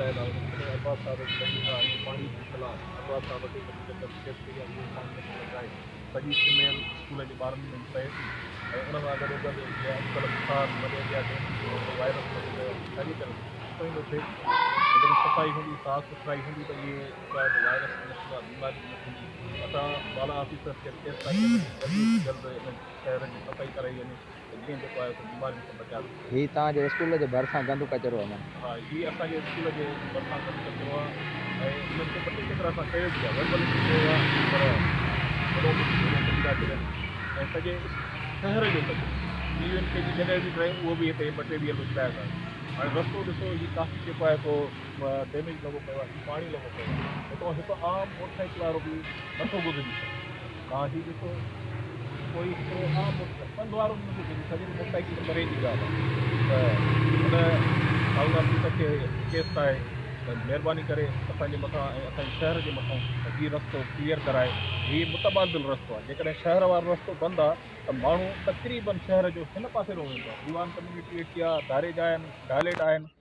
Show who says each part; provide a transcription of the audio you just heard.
Speaker 1: لٽايل آهي. ان ۾ ارباب صاحب جي تڪليف آهي. هي پاڻي بيٺل آهي. ارباب صاحب کي وڌيڪ رڪويسٽ ڪئي آهي اهو پاڻي نٿو لڳائي. سڄي سميل اسڪول جي ٻارن ۾ به پئي ٿي ۽ ان سان گڏو گڏ جيئن اڄڪلهه بخار، مليريا، ڊينگي جو هڪڙو وائرس لڳو پيو آهي ساڳي طرح سٺو ئي ٿو ٿئي. جيڪڏهن صفائي هوندي، صاف سٿرائي هوندي ته اهي جيڪو آهي سو وائرس به نه ٿيندا، بيماري به نه ٿيندي. اسان بالا آفيسر کي رڪويسٽ ٿا ڪيون ته جلد از جلد ان شهر جي صفائي ڪرائي وڃي ته جيئن جيڪو آهي سو بيمارين کان بچاء ٿي سگهي.
Speaker 2: هي توهان جي اسڪول جي ڀرسان گند ڪچرو آهي معنيٰ.
Speaker 1: ها هي اسان جي اسڪول جي ڀرسان گند ڪچرو آهي ۽ انهن کي ٻه ٽي چڪر اسان چيو به آهي وربل به چيو آهي پر گهڻو ڪجهه گهڻو ڪڍي ٿا ڇڏين ۽ سڄي شهر جو ڪچرو پي يو اين ڪي جي جڳهه به ٺهي اهو به هتي مٽيريل اڇلايو ٿا وڃن. هاڻي رستو ڏسو هي ڪافي جيڪو آهي سو ڊيميج لڳو پيو آهي هي پاڻي لڳو پيو آهي هتان هڪ عام موٽر سائيڪل وارو به نٿو گذري سگهي. توهان هي ڏسو ڪوئي هڪڙو عام موٽر سائيڪل پنڌ وارو به نٿو گذري سگهي ته موٽر سائيڪل ته پري جي ڳالهه آهي ته هن ٽائون آفيسر کي رڪويسٽ آهي ته مهرباني ڪري اسان جي مٿان ۽ اسان جي شهر جي مٿان هي رستو ڪليئر ڪرائي هي متبادل رستو آهي جيڪڏهن شهر وارو رستو بند آهي ته ماڻهو تقريبن شهر جو هن پاسي رو ويندو آهي ديوان ڪميونٽي ايٽيا ڌاريجا آهن ڍاليٽ آهن.